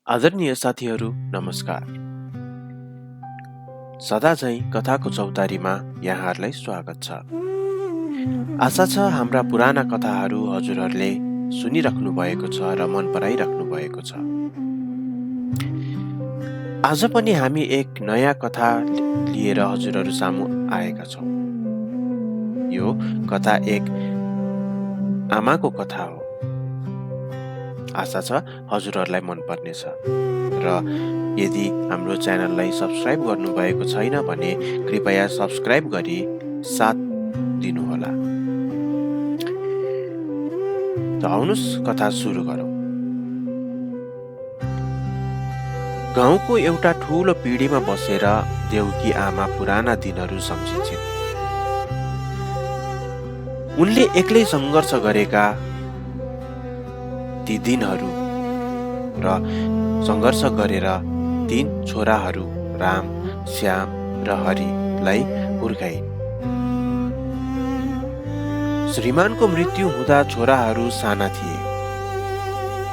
आदरणीय साथीहरू नमस्कार। सदा झैं कथाको चौतारीमा यहाँहरूलाई स्वागत छ। आशा छ हाम्रा पुराना कथाहरू हजुरहरूले सुनिराख्नु भएको छ र मन पराइराख्नु भएको छ। आज पनि हामी एक नयाँ कथा लिएर हजुरहरू सामु आएका छौं। यो कथा एक आमाको कथा हो। आशा छ हजुरहरूलाई मन पर्नेछ र यदि हाम्रो च्यानललाई सब्स्क्राइब गर्नुभएको छैन भने कृपया सब्स्क्राइब गरी साथ दिनुहोला। त आउनुस् कथा सुरु गरौँ। गाउँको एउटा ठूलो पिँढीमा बसेर देउकी आमा पुराना दिनहरू सम्झिन्छिन्। उनले एक्लै सङ्घर्ष गरेका ती दिनहरू र सङ्घर्ष गरेर 3 छोराहरू राम, श्याम र हरिलाई हुर्काइन्। श्रीमानको मृत्यु हुँदा छोराहरू साना थिए।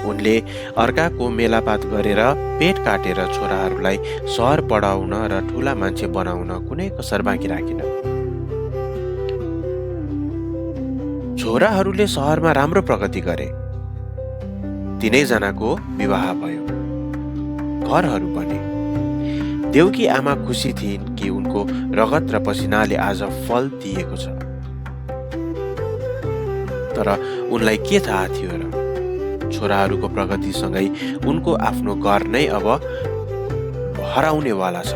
उनले अर्काको मेलापात गरेर पेट काटेर छोराहरूलाई सहर पढाउन र ठूला मान्छे बनाउन कुनै कसर बाँकी राखिन। छोराहरूले सहरमा राम्रो प्रगति गरे। 3 जनाको विवाह भयो, घरहरू बने। देउकी आमा खुसी थिइन् कि उनको रगत र पसिनाले आज फल दिएको छ। तर उनलाई के थाहा थियो र छोराहरूको प्रगतिसँगै उनको आफ्नो घर नै अब हराउनेवाला छ।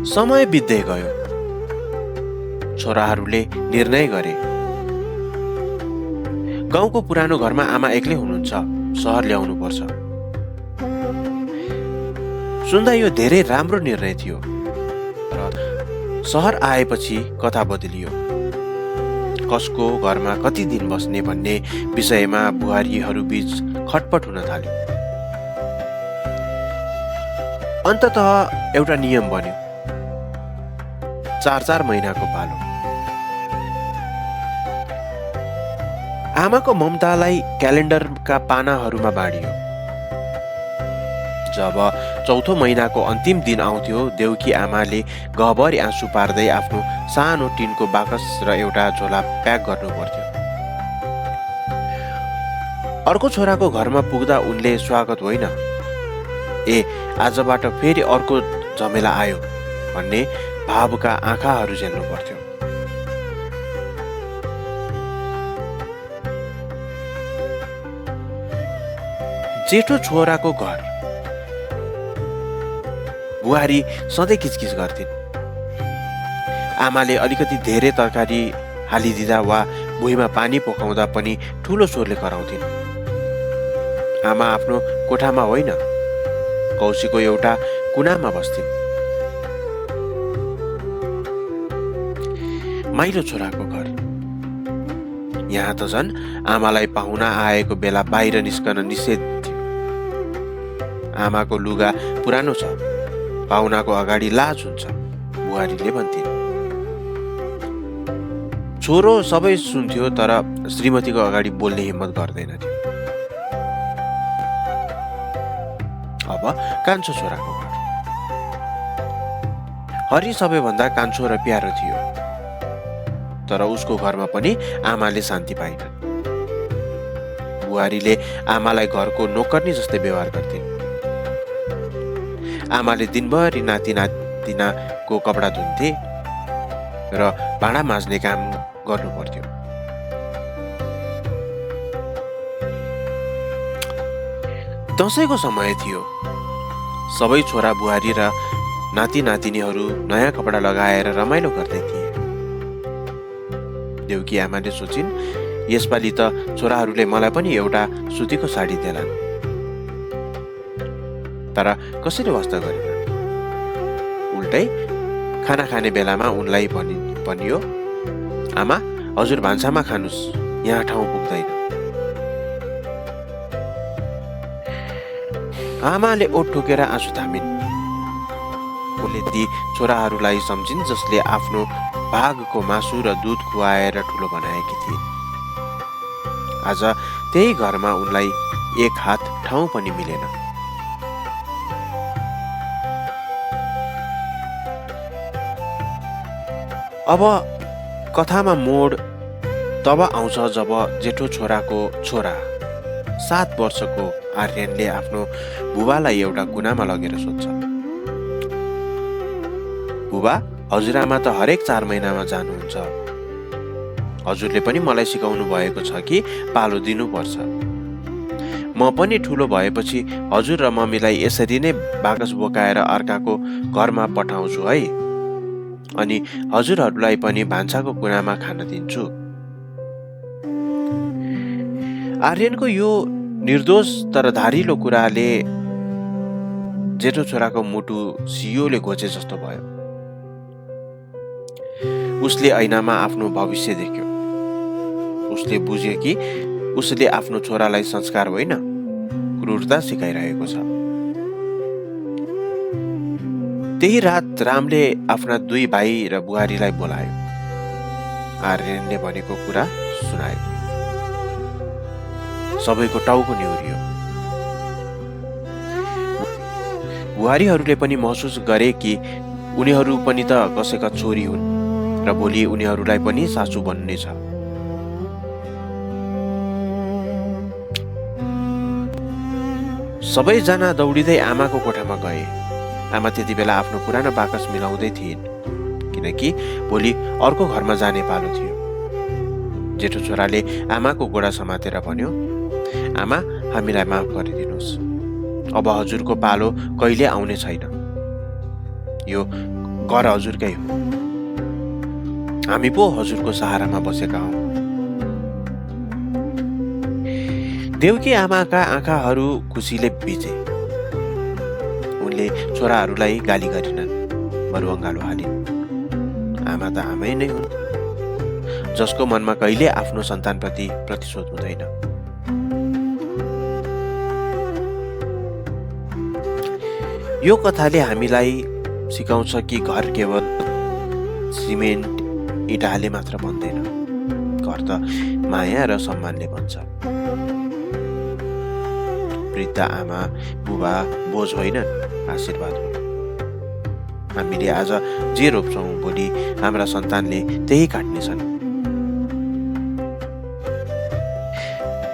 समय बित्दै गयो। छोराहरूले निर्णय गरे, गाउँको पुरानो घरमा आमा एक्लै हुनुहुन्छ, सहर ल्याउनु पर्छ। सुन्दा यो धेरै राम्रो निर्णय थियो। र सहर आएपछि कथा बदलियो। कसको घरमा कति दिन बस्ने भन्ने विषयमा बुहारीहरू बीच खटपट हुन थाल्यो। अन्ततः एउटा नियम बन्यो, 4 महिनाको पालो। आमाको ममतालाई क्यालेन्डरका पानाहरूमा बाँडियो। जब 4औं महिनाको अन्तिम दिन आउँथ्यो, देउकी आमाले गहभरि आँसु पार्दै आफ्नो सानो टिनको बाकस र एउटा झोला प्याक गर्नु पर्थ्यो। अर्को छोराको घरमा पुग्दा उनले स्वागत होइन, आजबाट फेरि अर्को झमेला आयो भन्ने भावका आँखाहरू झेल्नु पर्थ्यो। जेठो छोराको घर। बुहारी सधैँ किचकिच गर्थिन्। आमाले अलिकति धेरै तरकारी हालिदिँदा वा भुइँमा पानी पोखाउँदा पनि ठूलो स्वरले कराउँथिन्। आमा आफ्नो कोठामा होइन, कौशीको एउटा कुनामा बस्थिन्। माइलो छोराको घर। यहाँ त झन् आमालाई पाहुना आएको बेला बाहिर निस्कन निषेध थियो। आमाको लुगा पुरानो छ, पाहुनाको अगाडि लाज हुन्छ, बुहारीले भन्थिन्। छोरो सबै सुन्थ्यो, तर श्रीमतीको अगाडि बोल्ने हिम्मत गर्दैनथ्यो। अब कान्छो छोराको घर। हरि सबैभन्दा कान्छो र प्यारो थियो, तर उसको घरमा पनि आमाले शान्ति पाइनन्। बुहारीले आमालाई घरको नोकर्नी जस्तै व्यवहार गर्थिन्। आमाले दिनभरि नाति नातिनाको कपडा धुन्थे र भाँडा माझ्ने काम गर्नु पर्थ्यो। दशैंको समय थियो। सबै छोरा बुहारी र नाति नातिनीहरू नयाँ कपडा लगाएर रमाइलो गर्दै थिए। देउकी आमाले सोचिन्, यसपालि त छोराहरूले मलाई पनि एउटा सुतीको साडी देलान्। तर कसैले वास्ता गरेन। उल्टै खाना खाने बेलामा उनलाई भनियो, आमा हजुर भान्सामा खानुस्, यहाँ ठाउँ पुग्दैन। आमाले ओठ ठोकेर आँसु थामिन्। उनले ती छोराहरूलाई सम्झिन् जसले आफ्नो भागको मासु र दूध खुवाएर ठुलो बनाएकी थिइन्। आज त्यही घरमा उनलाई एक हात ठाउँ पनि मिलेन। अब कथामा मोड तब आउँछ जब जेठो छोराको छोरा 7 वर्षको आर्यनले आफ्नो बुबालाई एउटा गुनामा लगेर सोध्छ, बुबा, हजुरआमा त हरेक 4 महिनामा जानुहुन्छ। हजुरले पनि मलाई सिकाउनु भएको छ कि पालो दिनुपर्छ। म पनि ठुलो भएपछि हजुर र मम्मीलाई यसरी नै बाकस बोकाएर अर्काको घरमा पठाउँछु है, अनि हजुरहरूलाई पनि भान्साको कुनामा खान दिन्छु। आर्यनको यो निर्दोष तर धारिलो कुराले जेठो छोराको मुटु सियोले घोचे जस्तो भयो। उसले ऐनामा आफ्नो भविष्य देख्यो। उसले बुझ्यो कि उसले आफ्नो छोरालाई संस्कार होइन, क्रूरता सिकाइरहेको छ। त्यही रात रामले आफ्ना 2 भाइ र बुहारीलाई बोलायो। आर्यनले भनेको कुरा सुनायो। सबैको टाउको निहुरियो। बुहारीहरूले पनि महसुस गरे कि उनीहरू पनि त कसैका छोरी हुन् र भोलि उनीहरूलाई पनि सासू बन्ने छ। सबैजना दौडिँदै आमाको कोठामा गए। आमा त्यति बेला आफ्नो पुरानो बाकस मिलाउँदै थिइन्, किनकि भोलि अर्को घरमा जाने पालो थियो। जेठो छोराले आमाको गोडा समातेर भन्यो, आमा, हामीलाई माफ गरिदिनुहोस्। अब हजुरको पालो कहिले आउने छैन। यो घर हजुरकै हो। हामी पो हजुरको सहारामा बसेका हौं। देउकी आमाका आँखाहरू खुसीले भिजे। उनले छोराहरूलाई गाली गरिनन्, बरु अँगालो हालिन्। आमा त आमै नै हुन्, जसको मनमा कहिले आफ्नो सन्तानप्रति प्रतिशोध हुँदैन। यो कथाले हामीलाई सिकाउँछ कि घर केवल सिमेन्ट इँटाले मात्र बन्दैन। घर त माया र सम्मानले बन्छ। वृद्ध आमा बुबा बोझ होइनन्, आशीर्वाद हो। हामीले आज जे रोप्छौँ भोलि हाम्रा सन्तानले त्यही काट्नेछन्।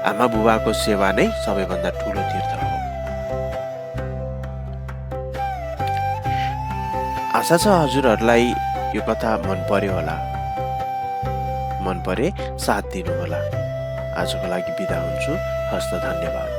आमा बुबाको सेवा नै सबैभन्दा ठुलो तीर्थ हो। आशा छ हजुरहरूलाई यो कथा मन पर्यो होला। मन परे साथ दिनु होला। आजको लागि बिदा हुन्छु। हस्त धन्यवाद।